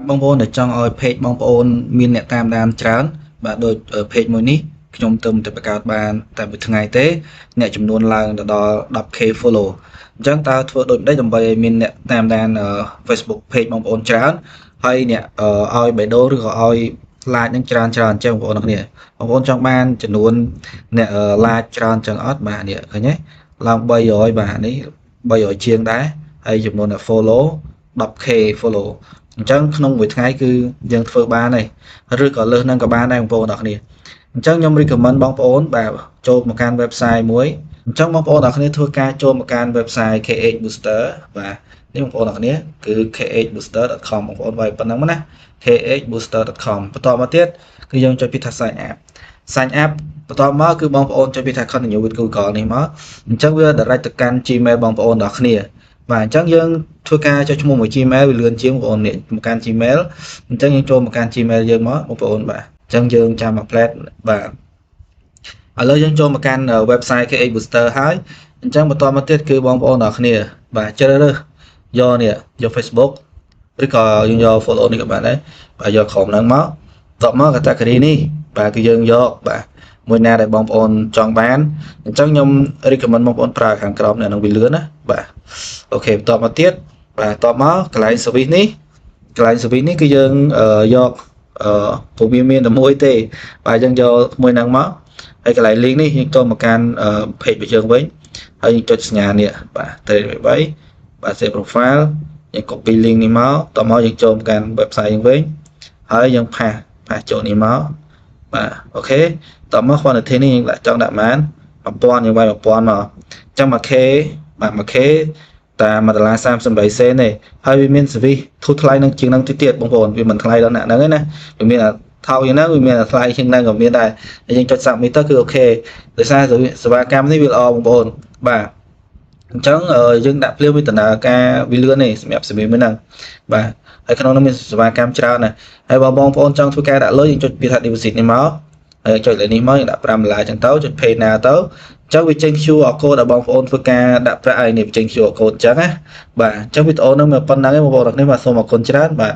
បងប្អូនដែលចង់ឲ្យ page បងប្អូនមានអ្នកតាមដានច្រើនបាទដូច page មួយនេះខ្ញុំទៅតែបង្កើតបានតែមួយថ្ងៃទេអ្នកចំនួនឡើងទៅដល់ 10K follow អញ្ចឹងតើធ្វើដូចម្ដេចដើម្បីឲ្យមានអ្នកតាមដាន Facebook page បងប្អូនច្រើនហើយអ្នកឲ្យបេះដូងឬក៏ឲ្យ like នឹងច្រើនច្រើនអញ្ចឹងបងប្អូនទាំងគ្នាបងប្អូនចង់បានចំនួនអ្នក like ច្រើនចឹងអត់បាទនេះឃើញទេឡើង300បាទនេះ300ជាងដែរហើយចំនួនអ្នក follow 10K follow អញ្ចឹងក្នុងមួយថ្ងៃគឺយើងធ្វើបានហើយឬក៏លើសនឹងក៏បានដែរបងប្អូនទាំងគ្នាអញ្ចឹងខ្ញុំ recommend បងប្អូនបាទចូលមកកាន់ website មួយអញ្ចឹងបងប្អូនទាំងគ្នាធ្វើការចូលមកកាន់ website KH Booster បាទនេះបងប្អូនទាំងគ្នាគឺ khbooster.com បងប្អូនវាយប៉ុណ្ណឹងណា khbooster.com បន្តមកទៀតគឺយើងចុចពីថា sign up sign up បន្ទាប់មកគឺបងប្អូនចុចពីថា continue with Google នេះមកអញ្ចឹងវា direct ទៅកាន់ Gmail បងប្អូនទាំងគ្នាបាទអញ្ចឹងយើងធ្វើការចុចឈ្មោះមួយ Gmail វាលឿនជាងបងប្អូននេះមកកាន់ Gmail អញ្ចឹងយើងចូលមកកាន់ Gmail យើងមកបងប្អូនបាទអញ្ចឹងយើងចាំមួយ plate បាទឥឡូវយើងចូលមកកាន់ website KH Booster ហើយអញ្ចឹងបន្តមកទៀតគឺបងប្អូនទាំងគ្នាបាទជ្រើសរើសយកនេះយក Facebook ឬក៏យើងយក follow នេះក៏បានដែរបាទយកក្រុមហ្នឹងមកតបមក category នេះបាទគឺយើងយកបាទមួយណាដែលបងប្អូនចង់បានអញ្ចឹងខ្ញុំ recommend បងប្អូនប្រើខាងក្រោមនេះនឹងវាលឿនណាបាទ OK បន្តមកទៀតបាទតបមកកន្លែង service នេះកន្លែង service នេះគឺយើងយកអឺព្រោះវាមានតែមួយទេបាទយើងយកមួយហ្នឹងមកហើយកន្លែង link នេះយើងចូលមកកាន់ page របស់យើងវិញហើយយើងចុចសញ្ញានេះបាទត្រី3បាទ save profile យើង copy link នេះមកតមកយើងចូលមកកាន់ website យើងវិញហើយយើង paste paste ចូលនេះមកបាទ OK តមក quantity នេះយើងដាក់ចង់ដាក់ប៉ុន្មាន1000យើងវាយ1000មកអញ្ចឹង 1K បាទ 1K តែ1ដុល្លារ38សេនទេហើយវាមាន service ធូរថ្លៃនឹងជាងនឹងតិចទៀតបងប្អូនវាមិនថ្លៃដល់អ្នកហ្នឹងទេណាវាមានអាថោកជាងហ្នឹងវាមានអាថ្លៃជាងហ្នឹងក៏មានដែរហើយយើងចុច submit ទៅគឺ OK ដោយសារសេវាកម្មនេះវាល្អបងប្អូនបាទអញ្ចឹងយើងដាក់ភ្លាមវាដំណើរការវាលឿនទេសម្រាប់ service មួយហ្នឹងបាទហើយក្នុងនោះមានសេវាកម្មច្រើនណាស់ហើយបើបងប្អូនចង់ធ្វើការដាក់លុយយើងចុចពាក្យថា deposit នេះមកហើយចុចលើនេះមកយើងដាក់5ដុល្លារអញ្ចឹងទៅចុច pay now ទៅអញ្ចឹងវាចេញ QR code ដល់បងប្អូនធ្វើការដាក់ប្រាក់ឲ្យនេះចេញ QR code អញ្ចឹងណាបាទអញ្ចឹងវីដេអូហ្នឹងមកប៉ុណ្ណឹងឯងបងប្អូនទាំងគ្នាបាទសូមអរគុណច្រើនបាទ។